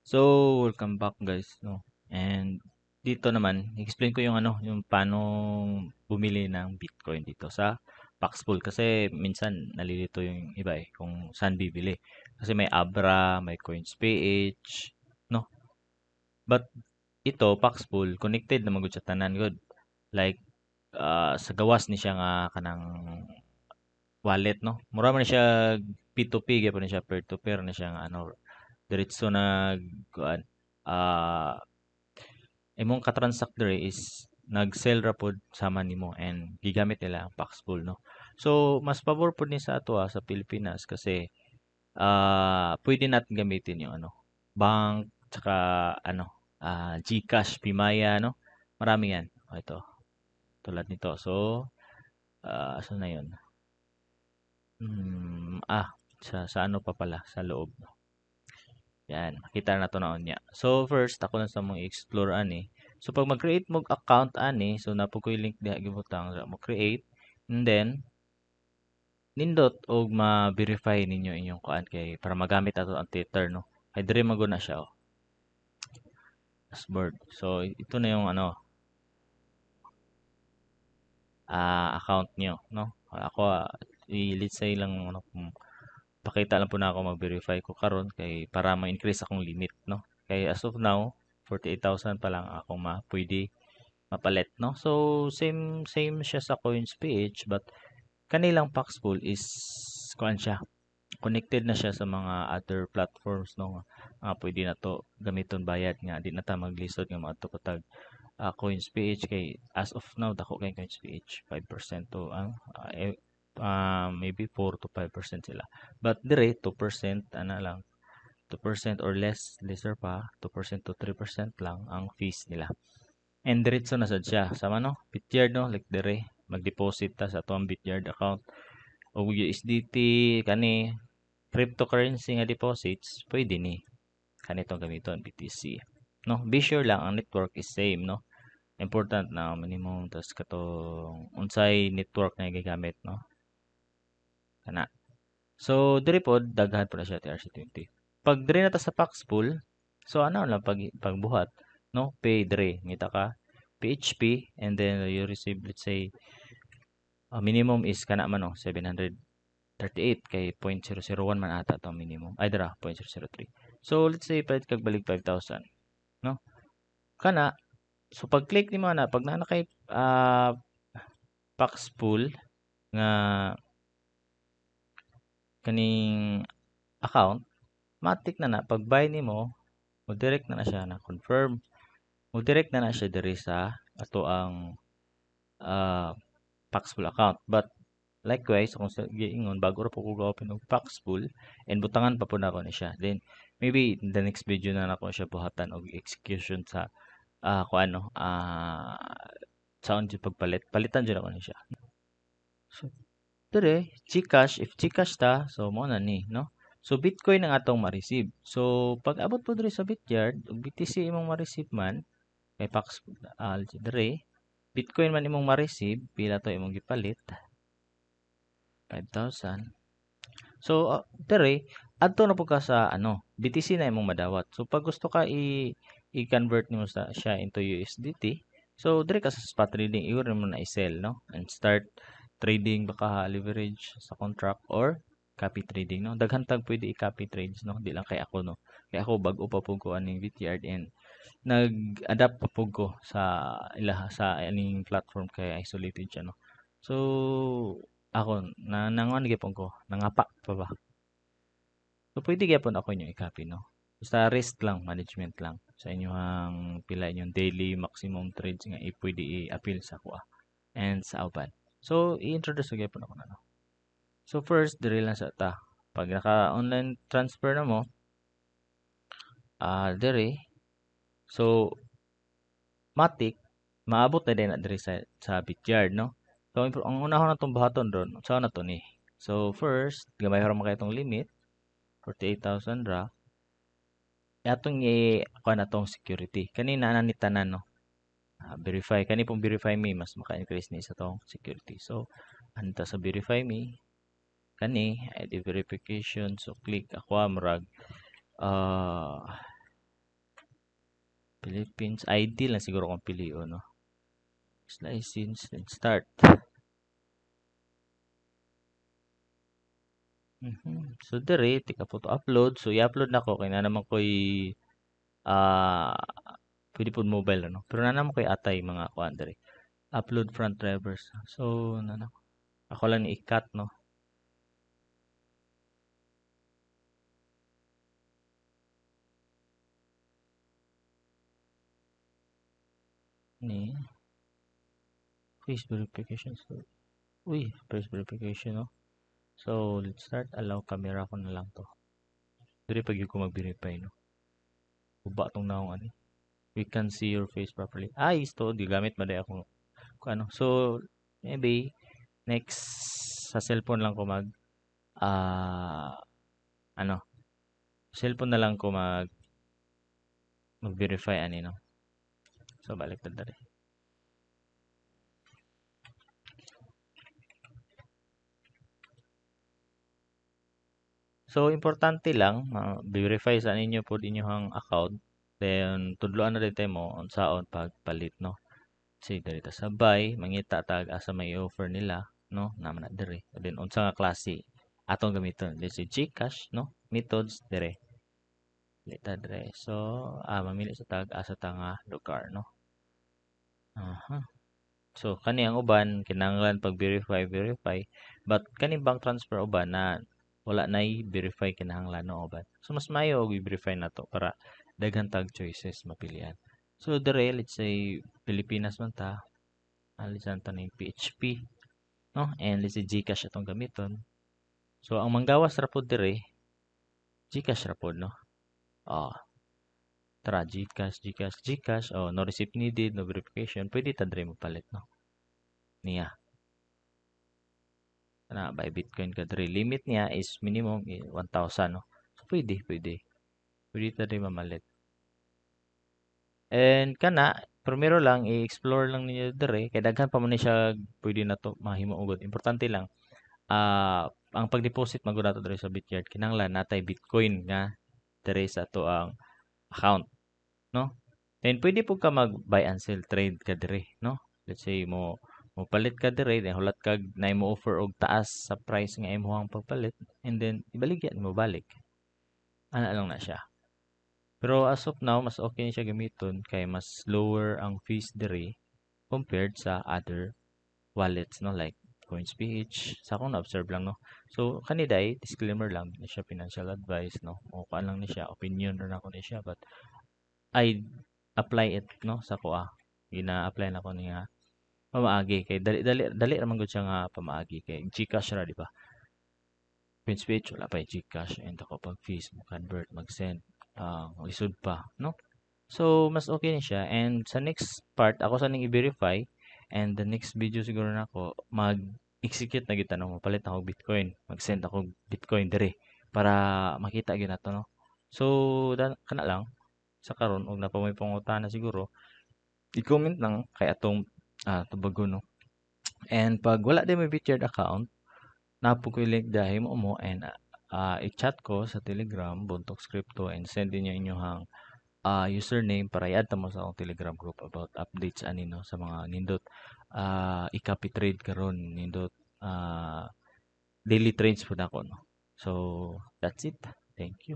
So, welcome back, guys, no. And dito naman, explain ko yung ano, yung paano bumili ng Bitcoin dito sa Paxful kasi minsan nalilito yung iba eh kung saan bibili. Kasi may Abra, may CoinsPH, no. But ito, Paxful, connected naman gud sa tanan gud. Like sa gawas ni siya nga kanang wallet, no. Mura man siya P2P gyapon ni siya, peer to peer ni siya nga ano, diretso nag kuan, imong ka-transact diri is nag-sell ra pod sama nimo and gigamit nila ang Paxful, no. So mas pabor pod ni sa ato sa Pilipinas kasi pwede natin gamitin yung ano, bank tsaka ano, GCash, PayMaya, no. Marami yan. O, ito. Tulad nito. So asa na yun? Sa ano pa pala, sa loob. Yan, makita na to na unya. So first, ako lang sa mong i-explore ani. So pag mag-create mo account ani, so naa pod koy link diha gibutang mo create and then nindot og ma-verify ninyo inyong kuan kay para magamit ato ang Tether, no. Kay diri man gud na siya, oh. Dashboard. So ito na yung ano, account nyo, no. Ako, i-let's say lang ano, kung pakita lang po na ako mag-verify ko karon kay para ma-increase akong limit, no. Kay as of now 48,000 pa lang akong ma pwede mapalit, no. So same same siya sa CoinsPH, but kanilang Paxful is kuan siya, connected na siya sa mga other platforms, no, nga pwede na to gamiton bayad nga di na ta maglisod nga moadto pa tag CoinsPH kay as of now dako kay CoinsPH, 5% to ang maybe 4 to 5% sila, but dire 2% ana lang, 2% or less, lesser pa, 2% to 3% lang ang fees nila. And diretso na sad siya sama, no, Bityard, no. Like dire mag-deposit ta sa atuang Bityard account og USDT, kani cryptocurrency nga deposits, pwede ni kanitong gamiton BTC, no. Be sure lang ang network is same, no. Important na minimum tas katong unsay network na gigamit, no, kana. So diri pod daghan po na siya TRC20. Pag diri na ta sa Paxful, so ano lang pag pagbuhat, no, pay diri, ngita ka PHP and then you receive, let's say, minimum is kana man, no, 738 kay 0.001 man ata to minimum, ay dira 0.003. So let's say palit kag balig 5,000, no, kana. So pag click nimo na, pag naa na kay Paxful nga kaning account, matik na na pag buy nimo, mo direct na na siya na confirm, mo direct na na siya diri sa ato ang Paxful account. But likewise, kung sa giingon, bago ra po ko ga-open og Paxful and butangan pa po nako ni siya, then maybe in the next video na nako siya buhatan og execution sa kuan, no, saon jud pagpalit, palitan jud ako ni siya. So dire GCash, if GCash ta, so mo na ni, no. So Bitcoin ang atong ma-receive. So pag abot po diri sa Bityard ug BTC imong ma-receive man kay Pax, dire Bitcoin man imong ma-receive, pila to imong gipalit? 5,000. So dire adto na po ka sa ano, BTC na imong madawat. So pag gusto ka i i-convert nimo sa siya into USDT, so dire ka sa spot trading, igor nimo na i-sell, no, and start trading, baka leverage sa contract or copy trading, no. Daghan tag pwede i-copy trades, no, di lang kay ako, no, kay ako bag-o pa pud ko aning Bityard and nag-adapt pa pud ko sa ilaha, sa aning platform kay isolated siya, no. So ako na nanguan gyapon ko, nangapa pa ba. So pwede gyapon ako inyo i-copy, no, basta risk lang management lang sa inyong pila inyong daily maximum trades nga pwede i-appeal sa kuha and sa uban. So i-introduce gyapon ako na, no. So first, diri lang sa ta, pag naka online transfer na mo, diri, so matik maabot na din na diri sa Bityard, no. So ang unahon natong buhaton ron, unsa na to ni? So first, gamay ra man kay itong limit, 48,000 ra atong i kuan atong security kani na ni tanan, no. Verify kani pong verify me, mas maka-increase ni sa tong security. So anta sa verify me kani ID verification, so click ako, murag Philippines ID lang siguro kung pilion, no? License and start. So dire tika po to upload. So i-upload nako kay na naman koy pwede pod mobile, ano? Pero na naman koy atay mga kuan dire. Upload front drivers. So na ako lang ni i-cut, no? Ni face verification. So uy, face verification, no? So let's start. Allow camera ko na lang to. Dire pag ko mag-verify, no? Uba tong naong ani. We can see your face properly. Ay, isto gigamit man day ako ano. So maybe next sa cellphone lang ko mag ano, cellphone na lang ko mag-verify ani, no? So balik ta diri. So importante lang verify sa ninyo pod inyong account, then tudloan na din tayo mo unsaon pagpalit, no? Say diri ta sa buy, mangita tag asa may offer nila, no? Naman na diri. Then unsa nga klase atong gamiton? Let's say GCash, no? Methods dire. Lita dire. So mamili sa tag asa ta nga lugar, no? Aha. So kani ang uban kinahanglan pag verify, verify, but kani bank transfer uban na wala nay verify kinahanglan, no, uban. So mas maayo og i-verify nato para daghan tag choices mapilian. So dire let's say Pilipinas man ta, alisan ta ning PHP, no? And let's say GCash atong gamiton. So ang manggawas ra pod dire GCash ra pod, no? Tara GCash, GCash, GCash. Oh, no receipt needed, no verification. Pwede ta dire mopalit, no? Niya. Na buy Bitcoin ka dire. Limit niya is minimum 1,000, no? So pwede, pwede. Pwede ta dire mamalit. And kana primero lang i-explore lang ninyo dire kay daghan pa man ni siya pwede na to mahimo ugod. Importante lang ang pag-deposit magud nato dire sa Bityard kinahanglan natay Bitcoin nga dire sa ato ang account, no? Then pwede pud ka mag buy and sell trade ka dire, no? Let's say mo palit ka dire, then hulat kag naay mo offer og taas sa price nga imong pagpalit, and then ibaligya nimo balik. Ana lang na siya. Pero as of now, mas okay ni siya gamiton kay mas lower ang fees dire compared sa other wallets, no? Like CoinsPH, sa akong na-observe lang, no? So kani day, disclaimer lang, di siya financial advice, no? O kuan lang ni siya, opinion ra nako ni siya, but I apply it, no, sa kuha. Gina-apply nako niya pamaagi kay dali dali dali ra man gud siya nga pamaagi kay GCash ra, di ba? CoinsPH wala pa GCash, and ako pag fees mo convert, mag-send, lisod pa, no? So mas okay ni siya. And sa next part ako sa ning i-verify, and the next video siguro nako mag-execute na gyud tanong, palit ako Bitcoin, mag-send ako Bitcoin dire para makita gyud nato, no? So kana lang sa karon. Og napa moy pangutana siguro i-comment lang kay atong tubagon, no? And pag wala din may Bityard account, napo ko link dahil mo and i-chat ko sa Telegram Bontoks Crypto and send niyo inyong username para i-add ta mo sa akong Telegram group about updates ani, no, sa mga nindot i-copy trade karon, nindot daily trades pud ako, no? So that's it. Thank you.